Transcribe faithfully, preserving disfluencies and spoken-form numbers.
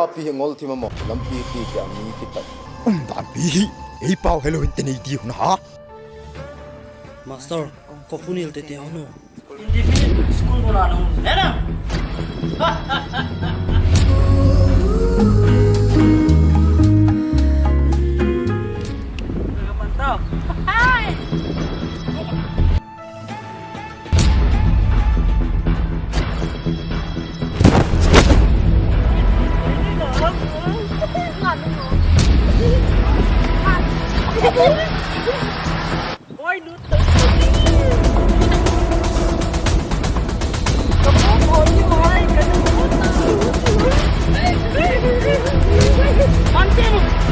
Pi hi ngol thim amo, lampi ti kia mi kitat. Um, lampi hi, ei pau hello hin te nei ti hun ha. Master, ko phunil te te honu. Indefinite school bola nung, hai na? Hai. Oi, lut. Kamu, oi, oi, kamu. Panting.